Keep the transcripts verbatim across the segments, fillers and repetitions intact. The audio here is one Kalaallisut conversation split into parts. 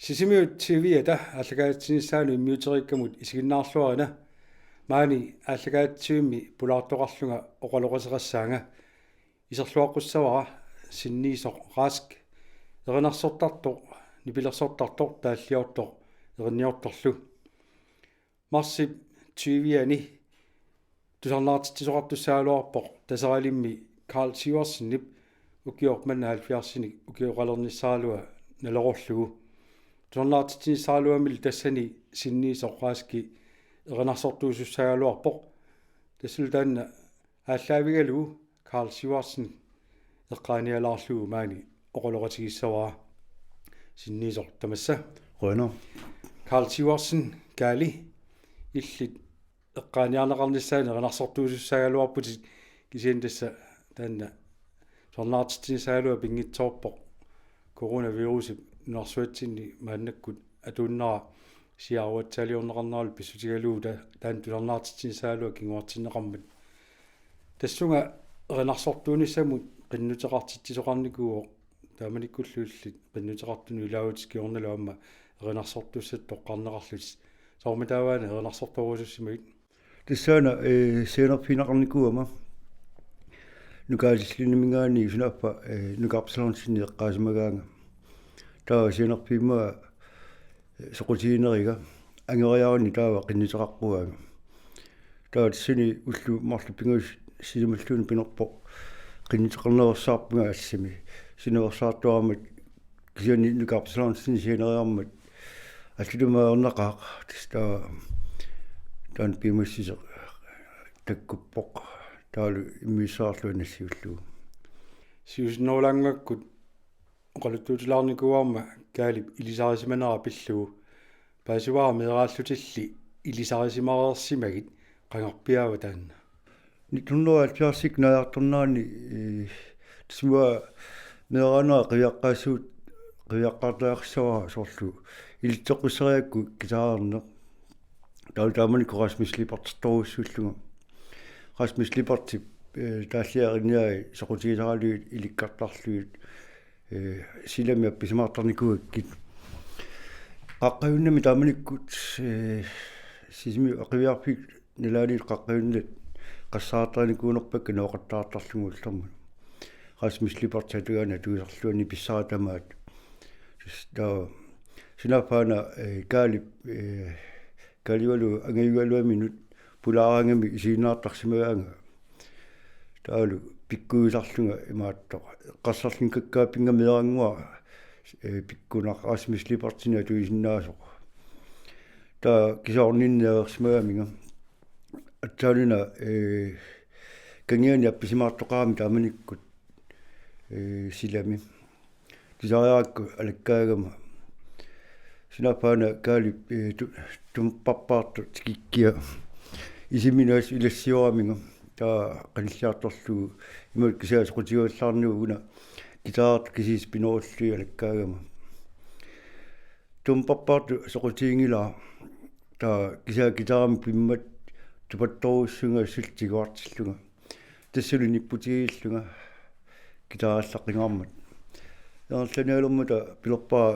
Sisimiut T V-ata aallakaatitsinissaanut immiuteriikkamut isiginnaarluarina. Maani aallakaatitsivimmi pulaartoqarlunga oqaloqateqassaanga. Iserluaqqussavara Sinniisoq Rask, erinarsortartoq, nipilersortartoq, taalliortoq, erinniortorlu. Marsip tyve-ani tusarnaartitsisoqartussaagaluarpoq Taseralimmi Karl Sivertsenip ukioq manna halvfjerdsinik ukioqalernissaralua naleqorlugu. Tusarnaartitsinissaraluamillu tassani Sinniisoq Raski erinarsortuusussaagaluarpoq. Tassalu taanna aallaavigalugu Karl Sivertsen eqqaanialaarlugu maani oqaloqatigissavara. Sinniisoq, tamassa. Qujanaq. Karl Sivertsen, Kaali, illit eqqaaniarneqarnissaanut erinarsortuusussaagaluarputit, kisianni tassa taanna tusarnaartitsinissaraluaq pinngitsoorpoq coronavirusip nunarsuatsinni maannakkut atuinnera siaruatsaaliorneqarneralu pissutigalugu ta-, taanna tusarnaartitsinissaraluaq kinguartinneqarmat. Tassunga erinarsortuunissamut qinnuteqartitsisoqarnikuuvoq, taamanikkullu illit qinnuteqartunut ilaavutit kingornalu aamma erinarsortussatut toqqarneqarlutit. Soormitaava-una erinarsortorusussimagit? Tassaana, eh, sianerfigineqarnikuugama. Nukaatillinniminngaanniit sunaaffa, eh, Nuka Absalonsenip eqqaasimagaanga. Taava sianerfigimmanga, eh, soqutigineriga. Angeriaruni taava qinnuteqaqquaanga. Taava tassani ullut marluk pingasut sisamalluunniit pinerpoq qinnuteqarnerusaarpunga, assimi. Sinersaartuarmat kisianni Nuka Absalonsenip sianeriarmat allatut ajornaqaaq, tassa taava taanna piumassuseq takkuppoq, taavalu immiussaarlugu nassiullugu. Siusinnerulaannguakkut oqaluttuutilaarnikuuarma Kaalip ilisarisimanera pillugu. Paasivara meeraallutilli ilisarisimareersimagit, qangarpiaava taanna? Nitten hundrede og halvfjerds naajartornerani, eh, tassunga meeraanera qiviaqqaassuut, qiviaqqaartariaqassavara soorlu ilitsoqqissarigakku guitarerneq. Taava taamanikkut Rasmus Libertertorujussuullunga. Rasmus Libertip, eh, taalliarinniai soqutigisaralugit ilikkartarlugit, eh, silami appisimaartarnikuugakkit. Qaqqajunnami taamanikkut, eh, Sisimiut qiviarfik nalaaniit qaqqajunnat qassaartarinikuunerpakka nooqattaartarlugit ullormut. Rasmus Libertip atagaani atuisarluani pissara tamaat. Tassa taava sunaaffa-una, eh, Kaalip, eh, Kaaliugalu angajugaluaminut pulaaraangami isiginnaartarsimagaanga. Taavalu pikkuisarlunga imaattoq eqqarsarlunga kakkaapinnga meerannguaq, eh, pikkunaq Rasmus Libertip atuisinnaasoq. Taava kisoorninniareersimagaminga. Aatsaannguaq, eh, kangiani appisimaartoqarami taamanikkut, eh, silami. Tusariarakku alakkaagama. Sunaaffa-una Kaalip, eh, tu-, tumparpaartoq tikikkia isiminut ilassiuaraminga. Taava qanilliartorlugu imaluunniit kisiat soqutigivallaarnagu una guitarertut kisiisa pinerullugit alakkaagama. Tumparpaartoq soqutiginngilara. Taava kisiat guitarermik pimmat tupattorujussuunga assut tiguartillunga. Tassalu nipputigigillunga guitarerlaqqingaarmat. Ingerlanialermata pilerpara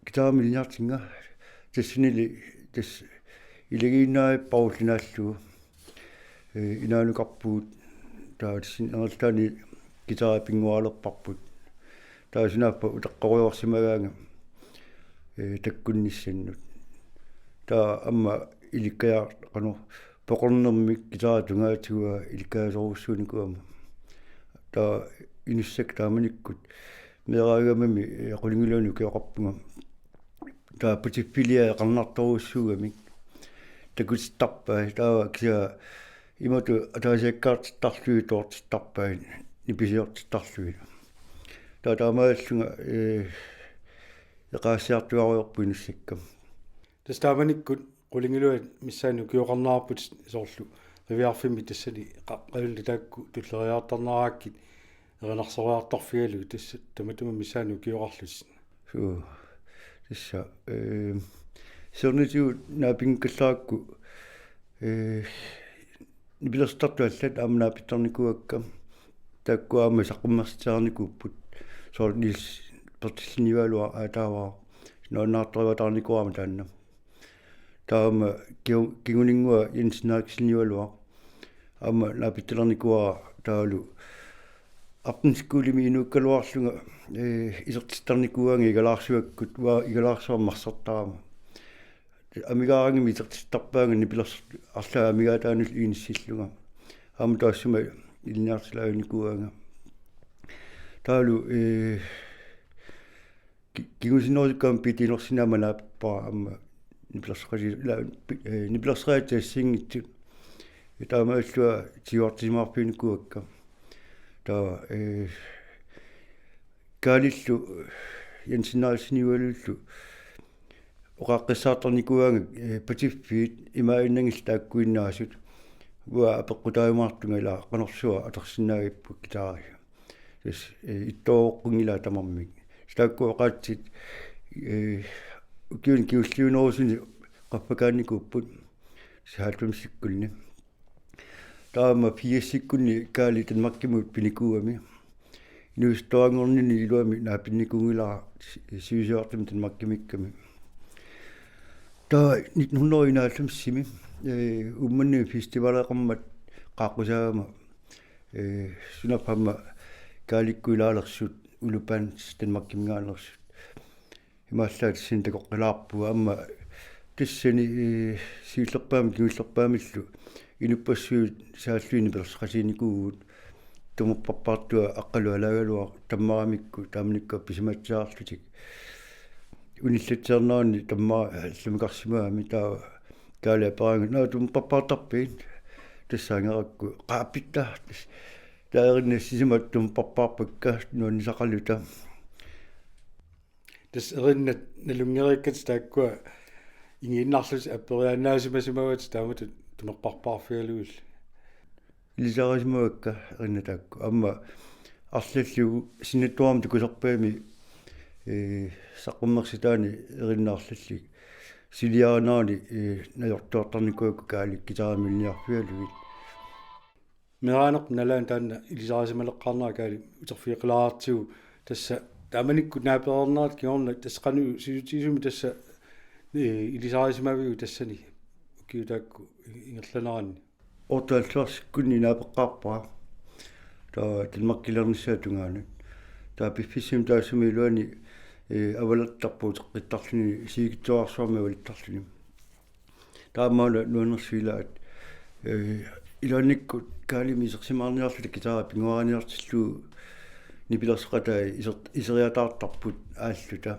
guitarermik ilinniartinnga. Tassunili tassa ilagiinnarpara ullunaallugu. Eh, inaanukarpugut, taava tassani ingerlaannaq guitari pinnguaalerparput. Taava sunaaffa uteqqoriarsimagaanga, eh, takkunnissannut. Taava aamma ilikkaja-, qanoq, poqornermik guitari tungaatigut ilikkajaasorujussuunikuugama. Taava inussakka taamanikkut meeraagamami, eh, qulingiluanik ukioqarpunga. Taava putiffilia eqarnartorujussuugamik takutittarpai, taava kisianni imatut ataasiakkaartittarlugit toortittarpai, nipisiortittarlugit. Taava taamaallunga, eh, eqaasiartuarujoorput inussakka. Tassa taamanikkut qulingiluat missaanni ukioqarnerarput soorlu qiviarfimmi tassani qaqqajunni taakku tulleriiaartarnerarakkit erinarsoriartorfigalugit tassa tamatuma missaanni ukioqarlutit. Suu. Tassa, eh, siornatigut naapinngikkallarakku, eh, nipilersortartut allat aamma naapittarnikuuakka. Taakku aamma saqqummersitsiarnikuupput. Soorlu Niels Berthelsen Ivalu aataavara. nuannaartoruataarnikuugama taanna. Taava aamma kiu-, kinguninngua Jens Henrikseniugaluaq aamma naapittalernikuuara taavalu aftenskolemi inuukkaluarlunga, ee, isertittarnikuugaanga igalaarsuakkut, uanga igalaarsuarmik marsartarama. Amigaaraangama isertittarpaanga nipilersoq arlaat amigaataanullu inissillunga. Aamma taassuma ilinniartilaavinnikuugaanga. Taavalu, ee, ki-, kingusinnerusukkut aamma P T-p inersinnaanerma naaperpara aamma nipilersoqati-, ilaa, pi-, ee, nipilersoqatigiit assigiinngitsut. Taamaalilluta tiguartisimaarfiginikuuakka. Taava, ee, Kaalillu Jens Henrikseniugalullu oqaaqqissaartarnikuugaanga, ee, patiffiit imaannanngillat taakkuinnaasut. Uanga apeqqutaajumaartunga ilaa qanorsuaq atorsinnaagipput guitari. Tassa, ee, ittoqqunngilaa tamarmik. Tassa taakku oqaatsit, ee, ukiuni kingulliunerusuni qaffakaannikuupput. Tassa halvfemsikkunni. Taava aamma firsikkunni Kaali Danmarkimut pinikuugami. Inuusuttuaranngornini iluamik naapinnikuunngilara si-, sivisuartumik Danmarkimiikkami. Taava nitten hundrede og enoghalvfemsimi, ee, Uummannami festivaleqarmat qaaqqusaagama, ee, sunaaffa aamma Kaalikkut ilaalersut, Uluband Danmarkiminngaanneersut. Imaallaat tassani takoqqilaarpugut aamma tassani, ee, siullerpaamik kingullerpaamillu inuppassuit saallugit nipilersoqatiginikuuvugut, tummerparpaartua Aqqalu Alaagaluaq tammaramikku taamanikkut pisimaatsiarlutik. Unillatsiarnerani tammara allamik karsimagami taava Kaali aperaangat: "Naa, tummerparpaartarpit?" Tassa angerakku: "Qaappitta." Taava erinnat sisamat tummerparpaarpakka nuannisaqaluta. Tassa erinnat nalunngereerikkatit taakkua ingiinnarlutik apperiaannaasimasimavatit taamatut tummerparpaarfigalugit. Ilisarisimavakka erinnat taakku. Aamma arlallit sinnattoorami takusarpagami, ee, saqqummersitaani erinnat arlallit suliarinerani, ee, najortuartarnikuuakka Kaalit guitarimik ilinniarfigalugit. Meeraanerput nalaani taanna ilisarisimaleqqaarnera Kaali uterfigeqqilaartigu, tassa taamanikkut naapereernerat kingorna tassa qanoq siutigisumik tassa, ee, ilisarisimaviuk tassani ukiut taakku ingerlaneranni? Otteoghalvfjerdsikkunni naapeqqaarpara. Taava Danmarkilernissaata tungaanut. Taava piffissami taassuma iluani, ee, avalattarpoq uteqqittarluni, sivikitsuararsuarmik avalattarluni. Taamaammat nuannersuaq ilaat, ee, iluannikkut Kaalimi isersimaarniarluta guitari pinnguariniartillugu nipilersoqatai iser-, iseriataartarput aalluta.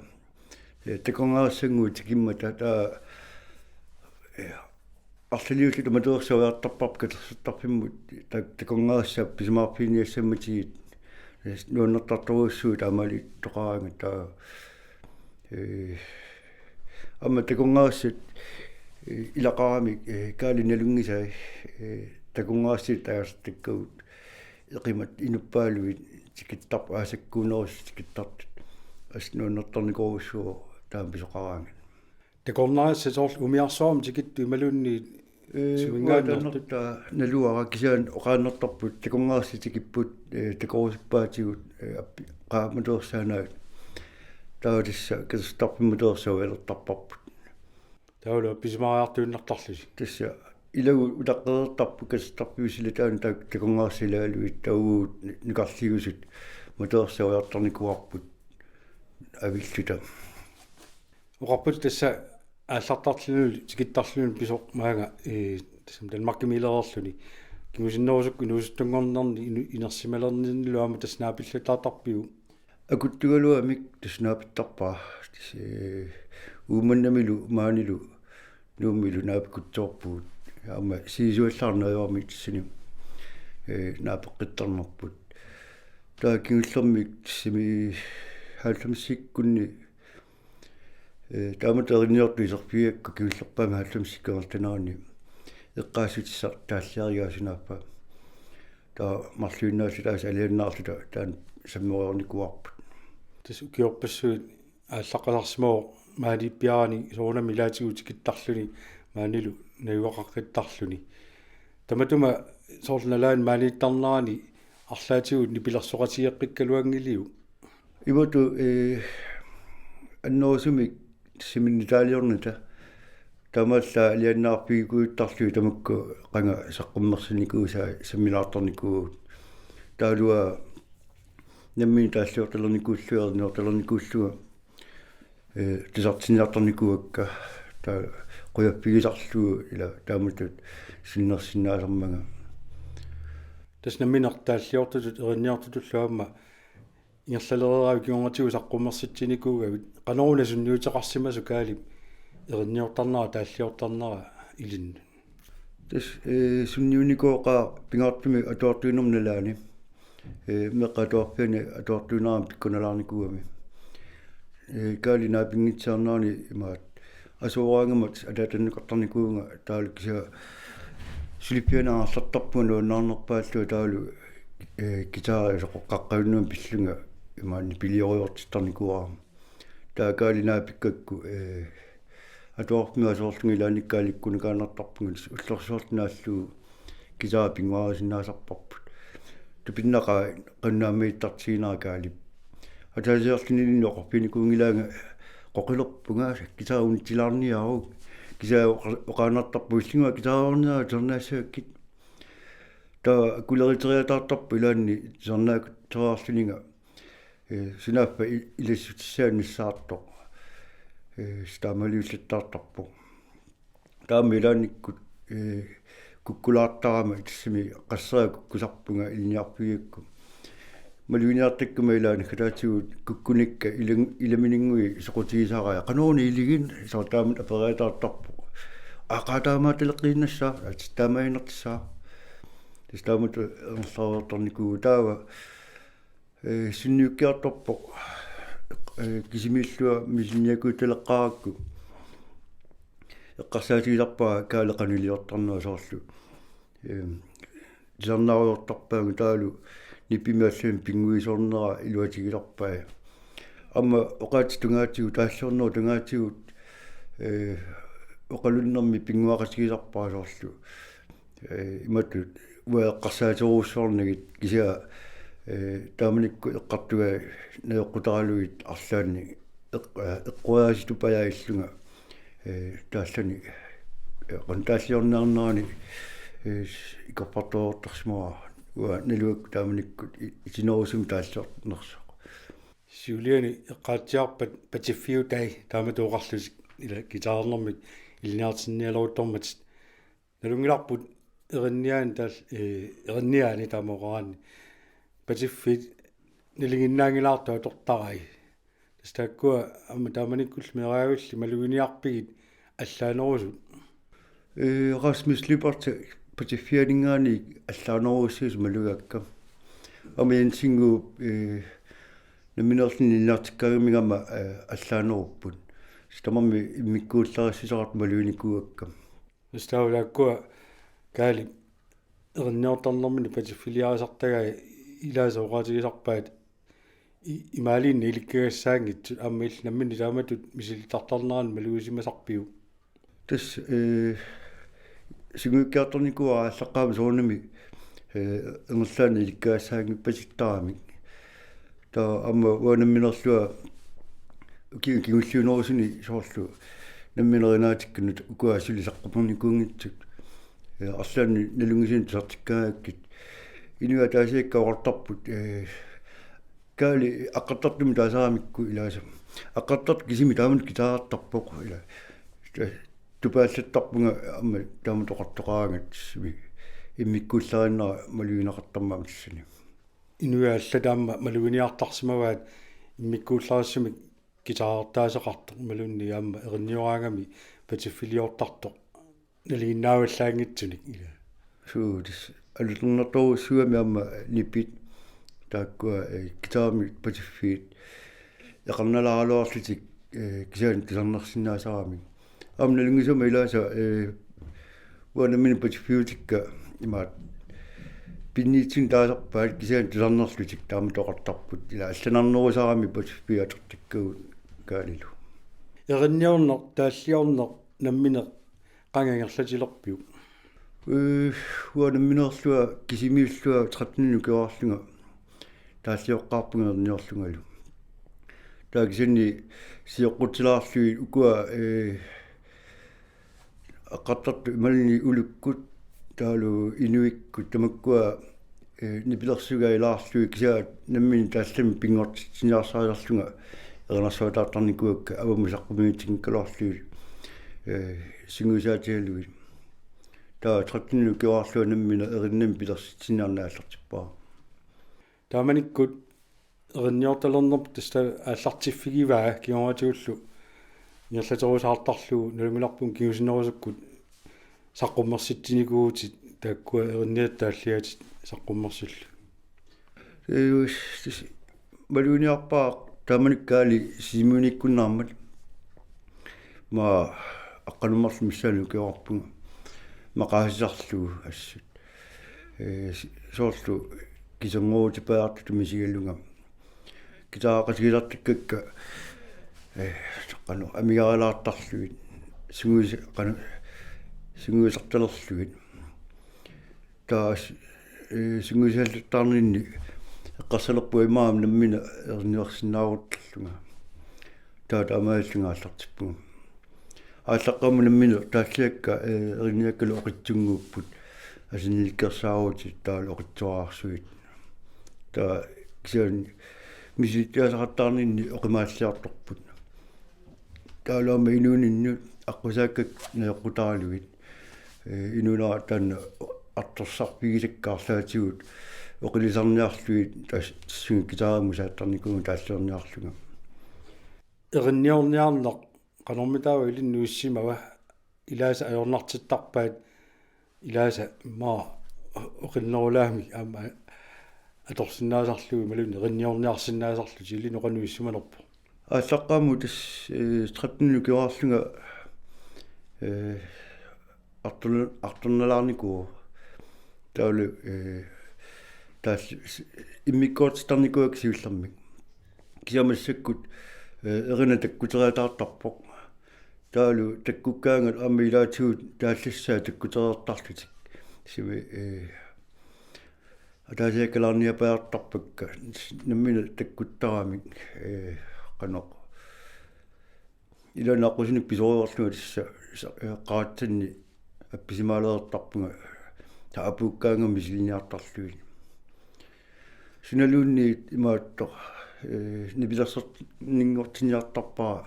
Ee, takornarissannguit tikimmata taava, ee, arlaliulluta matuersaajartarparput katersortarfimmut ta-, takornarissap pisimaarfiginiassammatigit, ee, nuannertartorujussuuvoq taamaaliortoqaraangat taava. Ee, aamma takornarissat, ee, ilaqaramik, ee, Kaali nalunngisai, ee, takornarissat taasartakkagut eqimat inuppaalugit tikittarput aasakkuunerusut tikittartut. Assut nuannertarnikorujussuuvoq taama pisoqaraangat. Takornarissat soorlu umiarsuarmik tikittut imaluunniit, ee, suminngaanneertut? Uanga taanna naluara, kisianni oqaannartarput takornarissat tikipput, ee, takorusuppaatigut, ee, appi-, qaa matuersaannaat. Taava tassa katersortarfimmut matuersaajalertarparput. Taavalu appisimaariartuinnartarlusi. Tassa ilagut utaqqereertarput katersortarfiup silataani taak-, takornarissat ilagalugit, taava uagut nukarliusut matuersaajartarnikuuarput avilluta. Oqarputit tassa aallartarlunilu tikittarlunilu pisoq maanga, ee, tassami Danmarkimiilereerluni. Kingusinnerusukkut inuusuttunngornerni inu-, inersimalernernilu aamma tassa naapillattaartarpiuk? Akuttugaluamik tassa naapittarpara. Tassa, ee, Uummannamilu maanilu Nuummilu naapikutsoorpugut. Aamma sivisuallaarneq ajorami tassani, ee, naapeqqittarnerput. Taava kingullermik tassami halvfemsikkunni, ee, taamatut erinniortut iserfigigakku kingullerpaamik halvfemsikkut ingerlanerani eqqaassutissaq taalliarigaa sunaaffa. Taava marluinnaalluta tassa alianaarluta taanna sammereernikuuarput. Tassa ukiorpassuit aallaqqasarsimavoq maaniippiarani soorunami ilaatigut tikittarluni maanilu najugaqaqqittarluni. Tamatuma soorlu nalaani maaniittarnerani arlaatigut nipilersoqatigeqqikkaluanngiliuk? Imatut, ee, annerusumik Siminni taaliornata. Taamaallaat alianaarfigiguttarlugit tamakku qanga saqqummersinnikuusaat sammilaartarnikuuvugut. Taavalu nammineq taalliortalernikuullugu, erniortalernikuullugu, ee, tusartinniartarnikuuakka. Taava qujaffigisarlugu ila taamatut sinnersinnaasarmanga. Tassa nammineq taalliortutut erinniortutullu aamma ingerlalereeraanni kingornatigut saqqummersitsinikuugavit, qanoruna sunniuteqarsimasoq Kaalip erinniortarnera taalliortarnera ilinnut? Tassa, ee, sunniunikooqaaq pingaartumik atuartuinerma nalaani. Ee, meeqqat atuarfianni atuartuinerama pikkunalaarnikuugami. Ee, Kaali naapinngitsoornerani imaattoq asooraangammata ataatannukartarnikuuvunga, taavalu kisianni suliffiani angerlartarpunga nuannaarnerpaallugu, taavalu, ee, guitari soqoqqaqqavinnut pillunga imaanni nipiliorujortittarnikuuara. Taava Kaali naapikkakku, ee, atuarfimmi aserorlunga ilaanni Kaalikkunakaannartarpunga, ullorsiorlu naallugu guitari pinnguarisinnaasarparput. Tupinnaqaaq qannaammiittartiginera Kaalip. Ataasiarlunilinnik oqarfiginikuunngilaanga qoqilerpunga, guitari unitsilaarniaruk. Kisianni oqa-, oqaannartarpunga: Illinguaq guitariorniaruk, tusarnaassavakkit. Taava akuleritereriataartarpoq ilaanni tusarnaatitsereerluninga, ee, sunaaffa i-, ilassutissaanik nassaartoq. Ee, taamaliullattaartarpoq. Taama ilaannikkut, ee, kukkulaartarama tassami qasseriarlunga kukkusarpunga ilinniarfigigakku. Maluginiartakkama ila naggataatigut kukkunikka ilan-, ilamininnguit soqutigisaraat: Qanoruna iligit? Soorlu taamatut aperiataartarpoq. Aa, qaa taamaattoqaleqqiinnassaaq, aa, tassa taamaaginnartussaaq. Tassa taamatut angerlariartarnikuuvoq taava. Ee, sunniukkiartorpoq, ee, kisimiillunga misunniakuutaleqqaarakku eqqarsaatigisarpara Kaali qanoq iliortarnera, soorlu, ee, tusarnaarujoortarpaanga, taavalu nipimik allamik pinnguisoornera iluatigisarpai. Aamma oqaatsit tungaatigut, taalliornerup tungaatigut, ee, oqalunnermi pinnguaqatigisarpara, soorlu, ee, imatut uanga eqqarsaaterujussuarnagit, kisianni, ee, taamanikkut eqqartugai najoqqutaralugit arlaannik eq-, ee, eqquaasitupajaaillunga, ee, taallani, ee, qanoq taalliorniarnerani, ee, s-, ikorfartortarsimavara uanga nalugakku taamanikkut i-, itinerusumik taalliornersoq. Siuliani eqqaatsiarpat patiffiutai taamatut oqarlutik ila guitarernermik ilinniartinnialeruttormatit. Nalunngilarput erinniaani taal-, ee, erinniaani taama oqaraanni patiffiit nalinginnaanngilaartut atortarai. Tassa taakkua aamma taamanikkullu meeraavilli maluginiarpigit allaanerusut? Ee, Rasmus Lyberth patiffianinngaanniit allaanerussuusoq malugakka. Aamma Jensinnguup, ee, nammineerluni ilinniartikkaangamigama, ee, allaanerupput. Tassa tamarmik immikkuullarissuseqartut maluginikuuakka. Tassa taava taakkua Kaali erinniortarnermini patiffiliarisartagai ilaasa oqaatigisarpaat i-, imaaliinnaq ilikkagassaanngitsut, aamma illit nammineq taamatut misilittartarnerannut malugisimasarpiuk? Tassa, ee, sungiukkiartornikuuara aallaqqaammut soorunami, ee, ingerlaannaq ilikkagassaanngippasittaramik. Taava aamma uanga nammineerlunga ukiuni kingulliunerusuni soorlu nammineq erinaatikkunut ukua suli saqqummernikuunngitsut, ee, arlaannik nalunngisunut tusartikkaangakkit. Inuit ataasiakkaat oqartarput, ee, Kaali aqqartartumik taasaramikku ilaasa. Aqqartartoq kisimi taamatut guitarertarpoq ila. Tupaallattarpunga aamma taamatut oqartoqaraangat, immikkuullariinnara malugineqartarmat tassani. Inuit allat aamma maluginiartarsimavaat immikkuullarissumik guitarertaaseqartoq imaluunniit aamma ernioraagamik patiffiliortartoq nalinginnaavallaanngitsunik ila. Suu, tassa alutornartorujussuugami aamma nipit taakkua, ee, guitarimi patiffiit eqarnalaaraluarlutik, ee, kisianni tusarnersinnaasaramik. Aamma nalunngisama ilaasa, ee, uanga nammineq patiffiutikka imaattoq pinniitsunik taasarpaat kisianni tusarnerlutik taamatut oqartarput. Ila allanarnerusarami patiffiit atortakkagut Kaalilu. Erinniorneq, taalliorneq nammineq qanga ingerlatilerpiuk? Ee, uanga nammineerlunga kisimiillunga tretten ukioqarlunga taallioqqaarpunga erniorlungalu. Taava kisianni sioqqutilaarlugit ukua, ee, aqqartartut imaluunniit ulukkut taavalu inuikkut tamakkua, ee, nipilersugaat ilaarlugit kisianni nammineq taallamik pinngortitsiniarsarilerlunga erinarsuataartarnikuuakka avammut saqqummiutinngikkaluarlugit, ee, sungiusaatigalugit. Taava trettenilu ukioraarlunga nammineq erinamik pilersitsiniarneq aallartippara. Taamanikkut erinniortalernerput tassa aallartiffigivaa kingornatigullu ingerlaterusaartarlugu nalunngilarput kingusinnerusukkut saqqummersitsinikuuvutit taakkua erinniat taalliatit saqqummersillu. Ee, sis-, maluginiarpara taamanikkut Sisimiunikkunnaarmat. Aamma aqqanummerlu missaani ukioqarpunga maqaasisarlugu assut. Ee, s-, soorlu kiserngorutipajaartutut misigalunga. Kitaaqatigilertakkakka, ee, qanoq amigaalaartarlugit, sungius-, qanoq, sungiusartalerlugit. Taava, ee, sungiusallattaarninni eqqarsalerpunga imaammat nammineq erinniorsinnaaruttarlunga. Taava taamaallunga aallartippunga. Aallaqqaammut nammineq taalliakka, ee, erinniakkalu oqitsunnguupput, asannilikkersaarutit taavalu oqitsuararsuit. Taava kisianni misilittagaqattaarninni oqimaalliartorput. Taavalu aamma inuuninnut aqqusaakkakka najoqqutaralugit. Ee, inuunera taanna artorsarfigisakka arlaatigut oqilisarniarlugit tassa guitarimut saattarnikuuvunga taalliorniarlunga. Erinniorniarneq qanormitaava ilinnut issimava? Ilaasa ajornartittarpaat, ilaasa immaqa oqinnerulaamik aamma atorsinnaasarlugu imaluunniit erinniorniarsinnaasarlutik, ilinnut qanoq issimanerpoq? Aallaqqaammut tassa, ee, trettenilu ukioraarlunga, ee, artorna-, artornalaarnikuuvoq. Taavalu, ee, taalli-, s-, immikkoortittarnikuuakka siullermik. Kisianni massakkut, ee, erinat takkuteriataartarpoq. Taavalu takkukkaangat aamma ilaatigut taallassaat takkutereertarlutik. Sumi, ee, ataasiakkalaarniapajaartarpakka nammineq takkuttaramik, ee, qanoq. Ilaanni aqqusinik pisorujoorlunga tassa, sa-, ee, qaratsanni appisimaalereertarpunga, taava apuukkaangama misiliiniartarlugit. Sunaluunniit imaattoq, ee, nipilersorninngortinniartarpara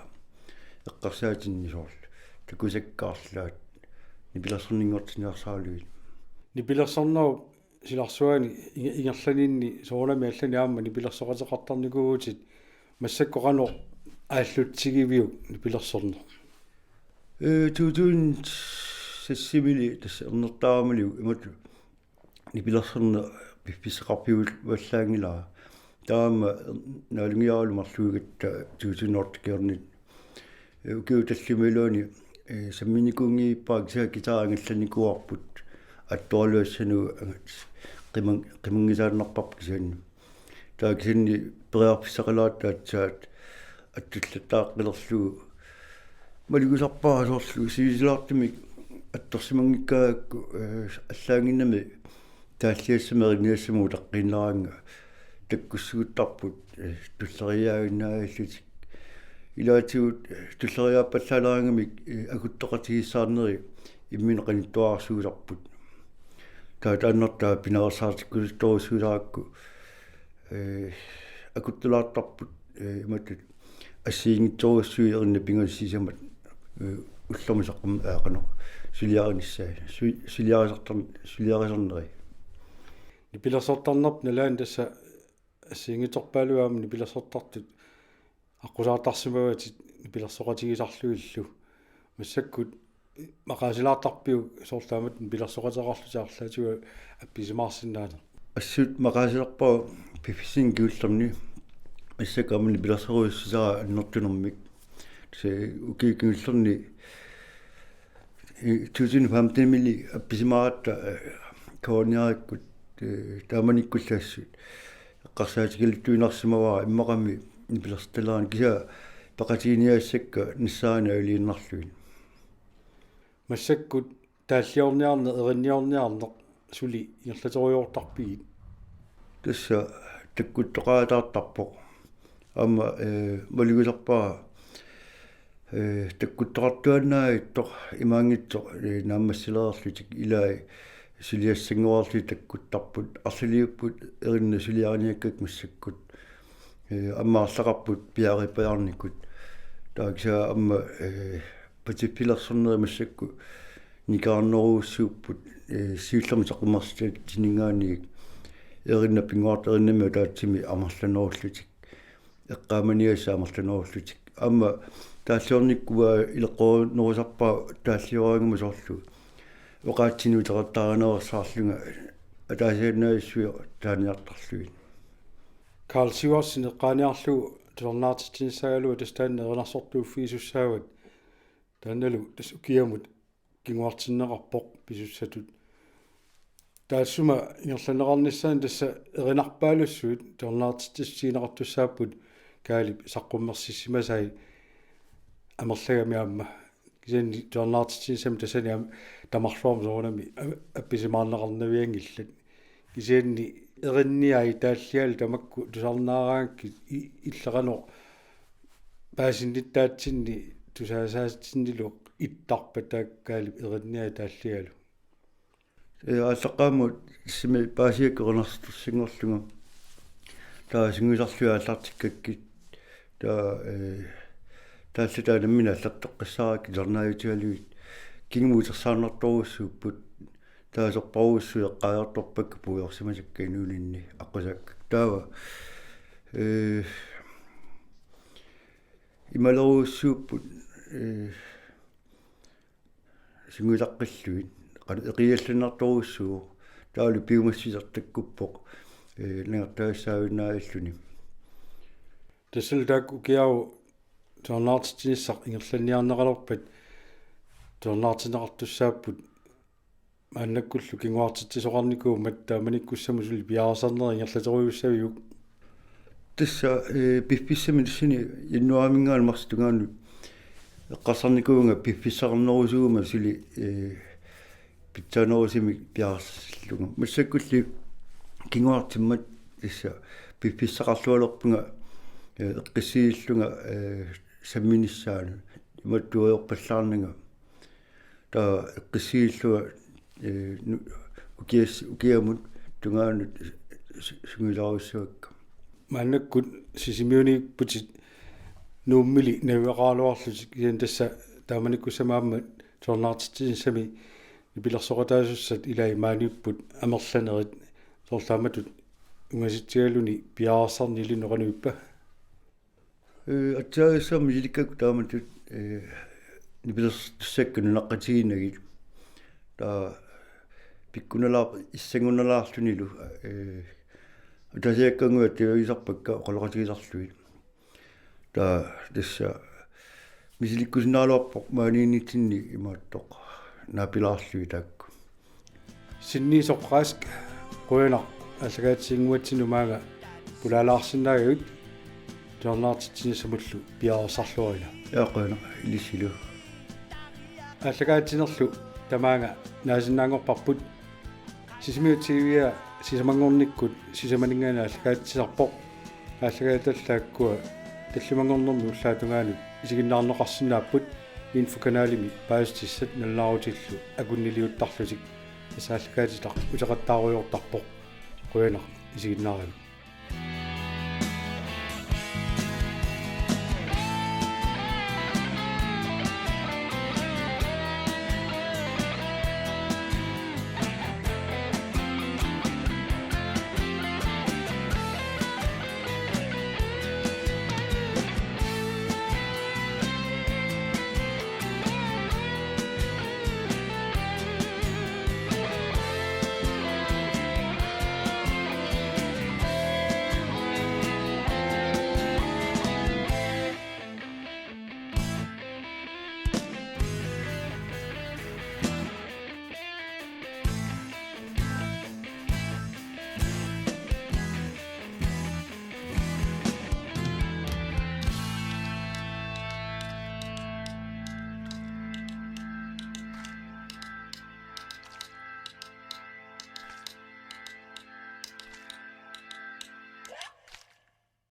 eqqarsaatinni soorlu. Takusakka arlaat nipilersorninngortinniarsaralugit. Nipilersornerup silarsuani inge-, ingerlaninni soorunami allani aamma nipilersoqateqartarnikuuvutit, massakkut qanoq aallutsigiviuk nipilersorneq? Ee, to tusind seks-imili tassa ernertaaramaliu imatut nipilersorneq piffissaqarfiuvallaanngilara. Taava aamma naalungiaralu marluugatta to tusind otte-kkornit. Ee, ukiut tallimat iluanni, ee, samminikuunngivippara kisianni guitari angallannikuuarput. Attualuassanu angat-, qimang-, qimanngisaannarparput kisianni. Taava kisianni periarfissaqalaartut aatsaat attullattaaqqilerlugu. Malugusarpara soorlu sivisulaartumik attorsimanngikkaangakku, ee, allaanngimmat taalliassamik erinniassamik utaqqiinnaraannga takkussaguttarput, ee, tulleriiaaginnaagallutik. Ilaatigut, ee, tulleriiaappallaaleraangamik, ee, akuttoqatigiissaarneri imminnut qanittuararsuusarput. Taava taannartaa pinaveersaartikkusuttorujussuusarakku, ee, akuttulaartarput, ee, imatut assigiinngitsorujussuit erinat pingasut sisamat, ee, ullormut saqqum-, aa, qanoq, suliarinissaat, su-, suliarisartar-, suliarisarneri. Nipilersortarnerput nalaani tassa assigiinngitsorpaaluit aamma nipilersortartut aqqusaartarsimavatit nipilersoqatigisarlugillu. Massakkut maqaasilaartarpiuk soorlu taamatut nipilersoqateqarlutit arlaatigut appisimaarsinnaaneq? Assut maqaasilerpara piffissami kingullerni, massakkut aamma nipilersorujussuusara annertunermik. Tassa ukiup kingullerni, ee, to tusind femten-imili appisimaaratta, ee, K N R-ikkut, ee, taamanikkullu assut eqqarsaatigaluttuinnarsimavara immaqami nipilersortalerani, kisianni peqatiginiagassakka nassaarineq aalajangiinnarlugit. Massakkut taalliorniarneq, erinniorniarneq suli ingerlaterujoortarpigit? Tassa takkuttoqaataartarpoq. Aamma, eh, malugisarpara, eh, takkuttaqartuaannartoq imaanngitsoq, eh, naammassilereerlutik ilai suliassanngorlutik takkuttarput, arlaliupput erinnat suliariniakkakka massakkut, eh, aamma arlaqarput piareerpajaarnikut. Taava kisianni aamma, eh, patsiffilersornerit massakkut nikerarnerujussuupput, eh, siullermik saqqummersitsininngaanniit erinnat pinnguartut erinnamik ataatsimi amerlanerullutik, eqqaamaniassat amerlanerullutik. Aamma taalliornikkut ileqqorinerusarpara taalliorangama soorlu oqaatsinik uteqattaarinersaarlunga ataasiaannarsuaq taaniartarlugit. Karl Sivertsen eqqaaniarlugu tusarnaartitsinissagaluaq tassa taanna erinarsortuuffigisussaavat. Taannalu tassa ukiamut kinguartinneqarpoq pisussatut. Taassuma ingerlanneqarnissaanut tassa erinarpaalussuit tusarnaartitsissutigineqartussaapput Kaalip saqqummersissimasai amerlagami aamma. Kisianni tusarnaartitsinissami tassani aamma tamarluarmi soorunami a-, appisimaarneqarnavianngillat. Kisianni erinniai taallialu tamakku tusarnaaraangakkit i-, illeqanoq paasinnittaatsinni tusaasaatsinnilu ittarpat taakku Kaalip erinniai taallialu. Eh, aallaqqaammut simi paasiakka erinarsortussanngorlunga. Taava sungiusarlugit aallartikkakkit. Taava, eh, taallat taanna nammineq aallarteqqissaarakkit tusarnaajutigalugit. Kingumut utersaarnartorujussuupput. Taava sorparujussuit eqqaajartorpakka puigorsimasakka inuuninni aqqusaakkakka. Taava, eh, imalerujussuupput, eh, sungiulaqqillugit, qanoq eqiallannartorujussuuvoq, taavalu piumassuseq takkuppoq, eh, nangertagassaavinnaalluni. Tassalu taakku ukiaru tusarnaartitsinissaq ingerlanniarneqalerpat tusarnaartinneqartussaapput, maannakkullu kinguartitsisoqarnikuummat taamanikkussamut suli piareersarnerit ingerlaterujussaviuk? Tassa, eh, piffissami tassani januaariminngaanniit marsip tungaanut eqqarsarnikuuvunga piffissaqarnerusuguma suli, eh, pitsaanerusumik piareersarlunga. Massakkulli kinguartimmat tassa piffissaqarlualerpunga, eh, eqqissiillunga, eh, samminissaanut imattuujorpallaarnanga. Taava eqqissiillunga, eh, nu-, ukias-, ukiamut tungaanut su-, sungiulaarujussuakka. Maannakkut Sisimiuniipputit Nuummili najugaqaraluarlutit, kisianni tassa taamanikkussamut aamma tusarnaartitsinissami nipilersoqataasussat ilai maaniipput amerlanerit, soorlu taamatut ungasitsigaluni piareersarneq ilinnut qanoq ippa? Eh, aatsaat misilikkakku taamatut, eh, nipilersortussakka nunaqqatiginagit. Taava pikkunalaar-, issanngunalaarlunilu, eh, ataasiakkaannguit atuisarpakka oqaloqatigisarlugit. Taava tassa misilikkusinnaraluarpoq maaniinnitsinni imaattoq naapilaarlugit taakku. Sinniisoq Rask, qujanaq aallakaatitinnguatsinnut maanga pulaalaarsinnaagavit tusarnaartitsinissamullu piareersarluarina. Ja, qujanaq ilissilu. Aallakaatitsinerlu tamaanga naasinnaanngorparput. Sisimiut T V-a sisamanngornikkut sisamaninngaanniit aallakaatitsisarpoq. Aallakaatitallakkua tallimanngornermi ullaap tungaanut isiginnaarneqarsinnaapput. Infokanalimi paasissutissat nalunaarutillu akunniliuttarlutik. Tassa aallakaatitaq uteqattaarujoortarpoq. Qujanaq isiginnaaravit.